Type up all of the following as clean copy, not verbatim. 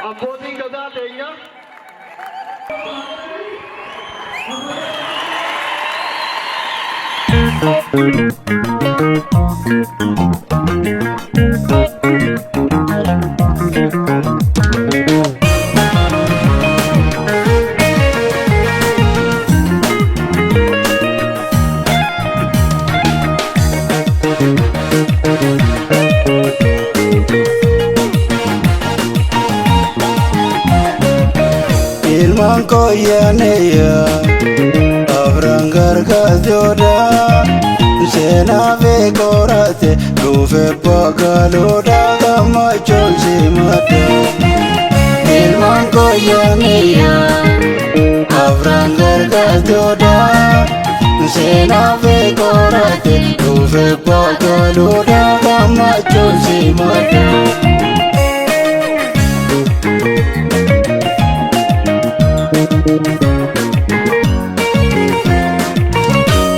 Abbootiin gadaa teenya. Ilmaan koyyaneya afran gargaartoodha seenaa fi qorate dhufe bakkaloodha gammachuun simadha. Ilmaan koyyaneya afran gargaartoodha seenaa fi qorate dhufe bakkaloodha gammachuun simadha.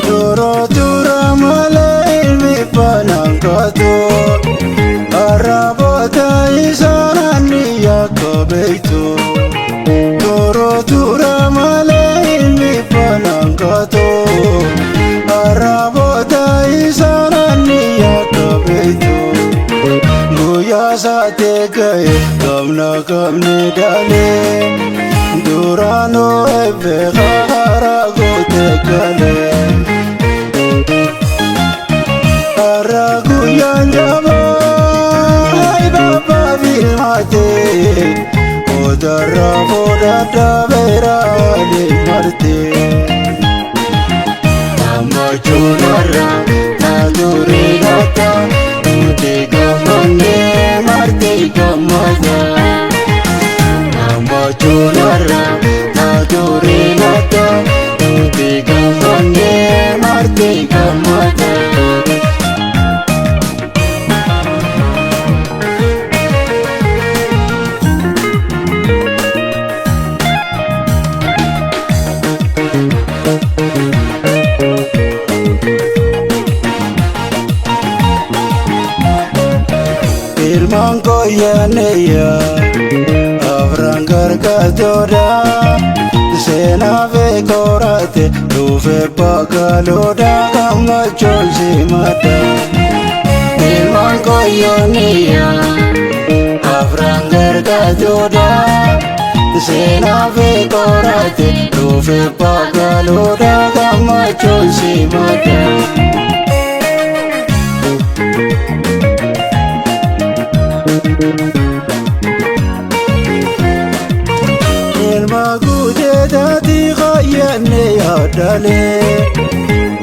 Yeroo tura malee ilmi banaan kaatu arraboota isaan ni yakka beektu. Yeroo tura malee ilmi banaan kaatu arraboota isaan ni yakka beektu. Guyyaa saatee ga'e gamna gamni dalee duraanuu eebbee haaraa gootee galee. Har'a guyyaan jabaa babbaa filmaatee odarra fudhadhaa beeraalee martee. Gammachuun har'a taaturee laata nuti gammannee martee gammada. Gammachuun har'a taaturee laata nuti gammannee martee gammada. Ilmaan koyyaneya afran gargaartoodha seenaa fi qorate dhufe bakkaloodha gammachuun simadha. Ilmaan koyyaneya afran gargaartoodha seenaa fi qorate dhufe bakkaloodha gammachuun simadha. Ilma guutee taatii qayyanne yaadalee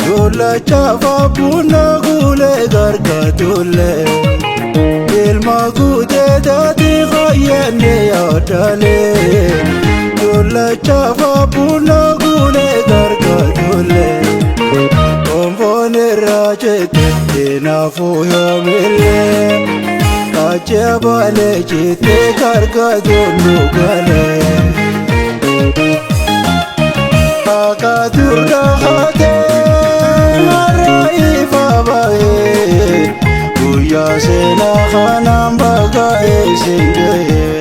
dullacha faabuna guulee gargaatulle. Ilma guutee taatii qayyanne yaadalee dullacha faabuna guulee gargaatulle. Komboon irraa jette kanaafuu yoomillee kaachee balee jettee gargaatuun galee. Akaturra haatee har'a ifa ba'ee guyyaa seenaa kanaan bakka isin ga'ee.